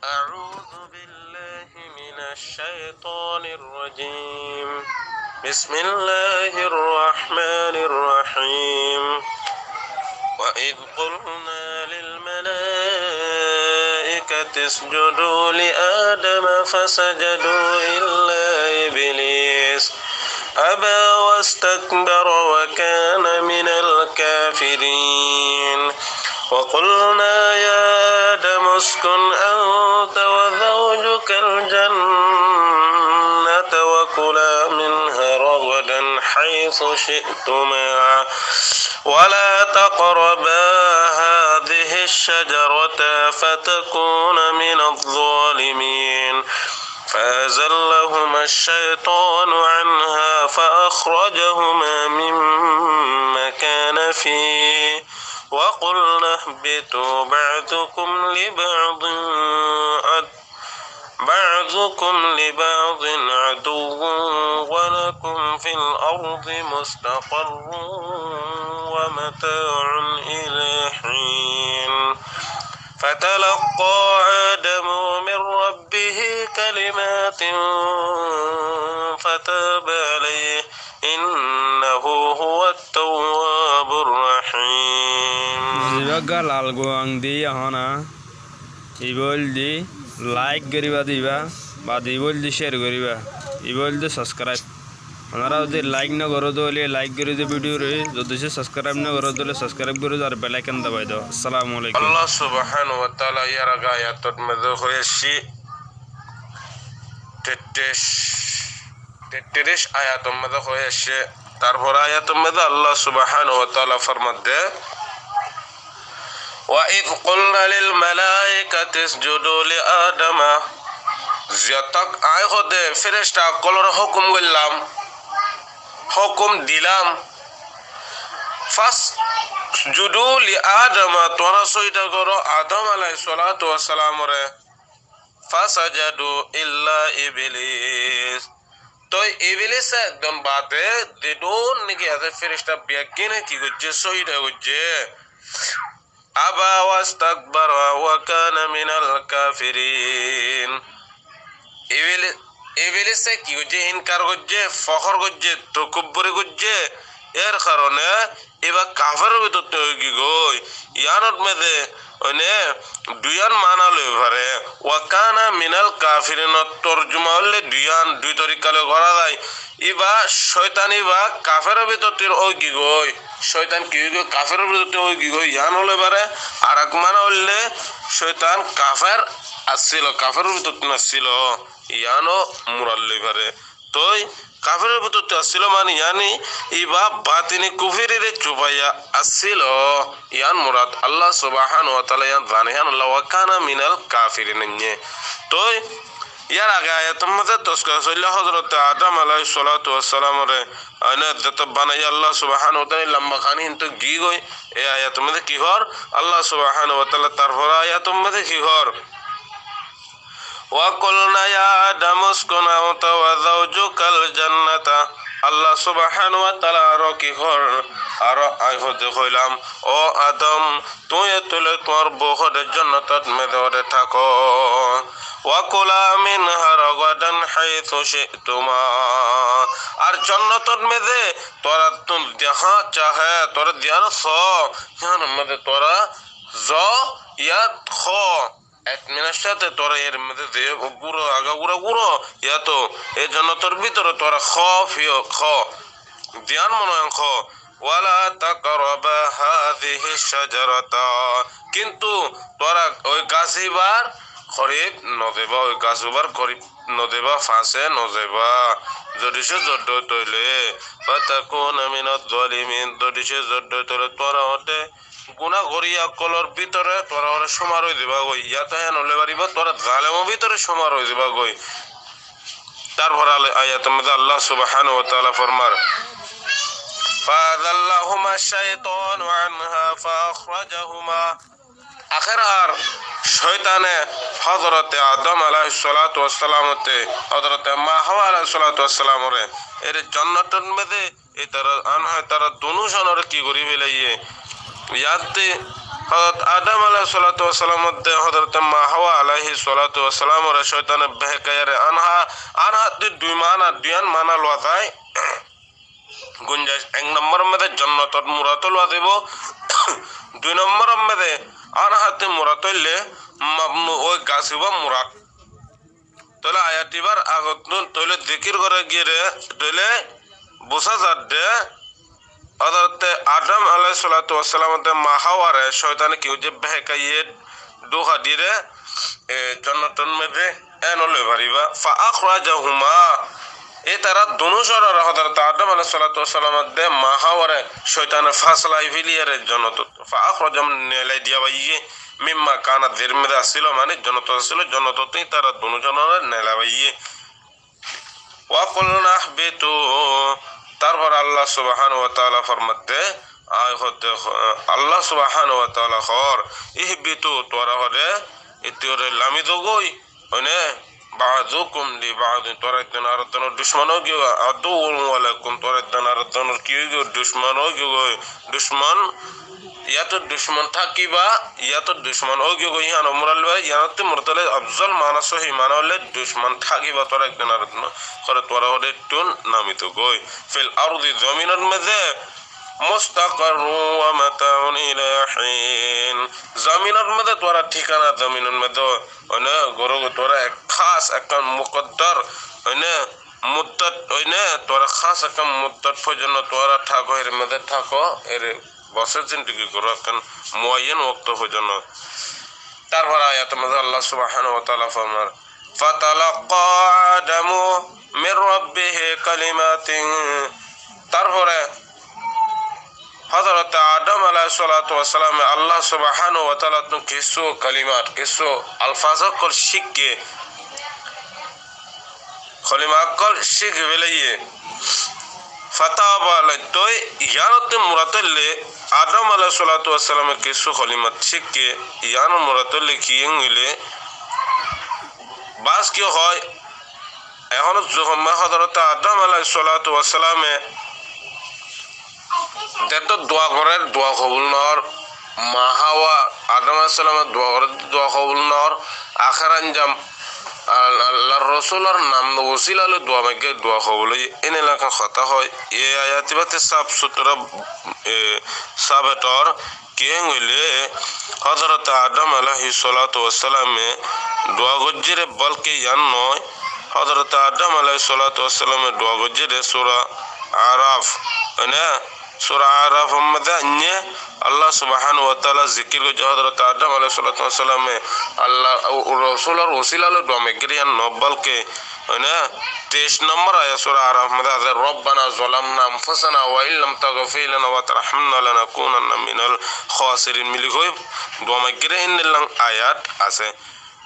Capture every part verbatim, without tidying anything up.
أعوذ بالله من الشيطان الرجيم. بسم الله الرحمن الرحيم. وإذ قلنا للملائكة اسجدوا لآدم فسجدوا إلا إبليس أبى واستكبر وكان من الكافرين. وقلنا يا آدم اسكن أنت وزوجك الجنة وكلا منها رغدا حيث شئتما ولا تقربا هذه الشجرة فتكونا من الظالمين. فأزلهما الشيطان عنها فأخرجهما مما كانا فيه وقلنا اهبطوا بعضكم لبعض عد-، بعضكم لبعض عدو ولكم في الأرض مستقر ومتاع إلى حين. فتلقى آدم من ربه كلمات فتاب عليه إنه هو التواب الرحيم. Zibá gá lal guwang di yahóna, ibá óilde like goríba de ibá, bade ibá óilde share goríba, ibá óilde subscribe. Onora zodi like no goró de óile like gorí de video re, zodi se subscribe no goró de óile subscribe gorí do ar bell icon dabai do. Assalamu alaikum. Allah subhanahu wa taala yar age ayator maze hoi asé, tetris, tetris ayator maze hoi asé. Tarfor ayator maze Allah subhanahu wa taala formar de, وإذ قلنا للملائكة اسجدوا لآدم. Ziyót añí hode feresta ókkolore hókum goillám, hókum dilám, فاسجدوا لآدم, tuáñra sóida goró Adom alaihissalatu wassalamore. فسجدوا إلا إبليس. Toi Iblise ekdon bade dedún niki asé feresta beggúne ki goijjé, sóida goijjé. أبى واستكبر وكان من الكافرين. Ibli-, Iblise ki goijjé, inkar goijjé, fohór goijjé, tokobburi goijjé, er karone ibá kaferor bútottu ói giyói. Yíanor maze óine duiyán maána loi fare. وكان من الكافرين or torjuma óile duiyán, dui torika loi gorá zai. Ibá cóitan ibá kaferor bútottu ói giyói. Cóitan ki ói giyói? Kaferor bútottu ói giyói. Yían óile ibáre arek maána óile cóitan kafer asíl, kaferor bútottu asíl. Yíano murad loi fare. Toi kaferor bútottu asíl mani yían ibá batini kufurire cufaiya asíl. Yían murad Allah subhanahu wa taala yían zane yían Allah وكان من الكافرين. Toi yar age ayator maze tozkira óilde Hozrote Adom alaihissalatu wassalamore óine zeto banaiye Allah subhanahu wa taala lamba kaní hintu giyói. E ayator maze ki hoór? Allah subhanahu wa taala tarfor ayator maze ki hoór? وقلنا يا آدم اسكن أنت وزوجك الجنة. Allah subhanahu wa taala aró ki hoór? Aró añí hode hoilam, ó Adom, tuñí ettú loi tuáñr bou hode jonnotot maze hode táko. وكلا منها رغدا حيث شئتما. Ar jonnotot maze tuáñrattún zehá sahe, tuáñra ziyán só, yíanor maze tuáñra zo, yát hó. Etminanor sáte tuáñra er maze ze gúro, agagúra gúro, yáto e jonnotor bútore tuáñra hó, fiyó, hó. Ziyán mone hoó hó. ولا تقربا هذه الشجرة. Kintu tuáñra ói gas ibár korib no zaiba, ói gas ibár korib no zaiba, fase no zaiba. Zodi se zoddo óito óile, فتكونا من الظالمين. Zodi se zoddo óito óile tuáñra óte guná goríya ókkolor bútore tuáñra óre cómar ói zaiba goi. Yáto yían óile ibár ibá tuáñra zalemor bútore cómar ói zaiba goi. Tarfor ale-, ayator maze Allah subhanahu wa taala formar, فأزلهما الشيطان عنها فأخرجهما. Akér ar cóitane Hozrote Adom alaihissalatu wassalam ótte Hozrote Ma Hawa alaihissalatu wassalamore ere jonnotor maze e tará, anha tará dunú zonore ki gorí félaiye? Yáte Hozorot Adam alaihissalatu wassalam odde Hozorote Ma Hawa alaihissalatu wassalamore cóitane behekaiyére anha, anha dui, dui mana, duiyan mana luwa zai. Gunjaic ek nombor mede jonnotot murat luwa zaibo, dui nombor mede anhate murat óile mamnu ói gasiba murat. Tóile ayat ibar agottún tóile zikir goré giyére tóile buzá zadde, Hozorote Adam alaihissalatu wassalam odde Ma Haware cóitane ki óiye behekaiyé, dúka diyére, e, jonnotor mede en loi faribá. Fa akhrajahuma, e tará dunujonore Hozorote Adam alaihissalatu wassalam odde Ma Haware cóitane faslai feliyére jonnotot. Fa akhrajahuma, nelai diya baiyé. Mimma kana, zer mede asíl, mane jonnotot asíl, jonnotot tará dunujonore nelai baiyé. Wa qulna ihbitu, tarfore Allah subhanahu wa taala formadde, ai hodde, Allah subhanahu wa taala hoór, ihbitu, tuára hodde, ittí hodde lami dogói, óine, ba'dukum li ba'din, tuára ekzon arekzonor ducmon ói giyói, aduwwun lakum, tuára ekzon arekzonor ki ói giyói, ducmon ói giyói, ducmon, yáto ducmon tákiba, yáto ducmon ói giyói, yián murat óile, yiánottú murat óile afzol mana, sóhi mana óile ducmon tákiba, tuára ekzon arekzonor, hoóre tuára hodde ettún nami dogói. Fil ardi, zominor mede, mustaqarrun wa mata'un ila hin, zominor mede tuára thikana, zominor mede, óine, gorógoi tuára ek hás ekkán mukoddor, óine, muddot, óine, tuára hás ekkán muddot foijjonto tuára táko, ér mede táko, ér bosór zindigi goró ekkán muayyan wokto foijjonto. Tarfore ayator mede Allah subhanahu wa taala formar, fatalaqqa Adamu min rabbihi kalimatin. Tarfore Hozorote Adam alaihissalatu wassalame Allah subhanahu wa taalattú kissú kalimat, kissú alfaz ókkol cíkke, kalima ókkol cíki felaiyé. Fataba alaihi, toi yiánottú murat óile Adam alaihissalatu wassalame kissú kalimat cíkke, yián murat óile ki óile, bas ki hoó, ehón zuhumma Hozorote Adam alaihissalatu wassalame zetó dua gorér, dua kobul noór. Ma Hawa, Adam alaihissalame dua gorér, dua kobul noór. Ahér anjam, Al-, Allar Rosulor nam wosila loi dua maigge, dua kobul óiye. Ene lakan hotá hoói, e ayat ibátte saf sutura, e, sabet ór. Kiyólla hoilé, Hozorote Adam alaihissalatu wassalame dua goijjé dé, bólke yián noó. Hozorote Adam alaihissalatu wassalame dua goijjé dé Sura Araf, óine, Sura Araf or modde ainné, Allah subhanahu wa taala zikir goijjé, Hozorote Adam alaihissalatu wassalame Allah, Rosulor wosila loi dua maigge dé yián noó, bólke Óine, teic nombor ayat Sura Araf modde asé, "Rabbana zalamna anfusana wa in lam taghfir lana wa tarhamna lanakunanna minal khasirin" buli hoi dua maigge dé, endilla ayat asé.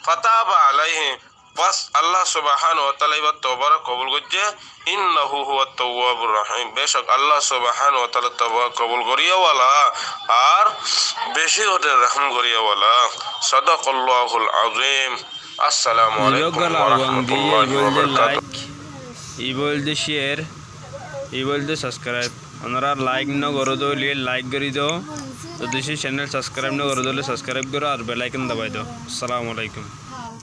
Fataba alaihi, bas Allah subhanahu wa taala ibár tobare kobul goijjé, "Innahu huwat tawwabur rahim", becók Allah subhanahu wa taala tobare kobul goriya wala ar beci hode rahum goriya wala. Sadaqallahul azim. Assalamu alaikum wa rahmatullahi wa barakatuh. Ibá óilde share, ibá óilde subscribe. Onora like no goró dé óile like gorí do. Zodi channel subscribe no goró dé óile subscribe goró ar bell icon dabai do. Assalamu alaikum.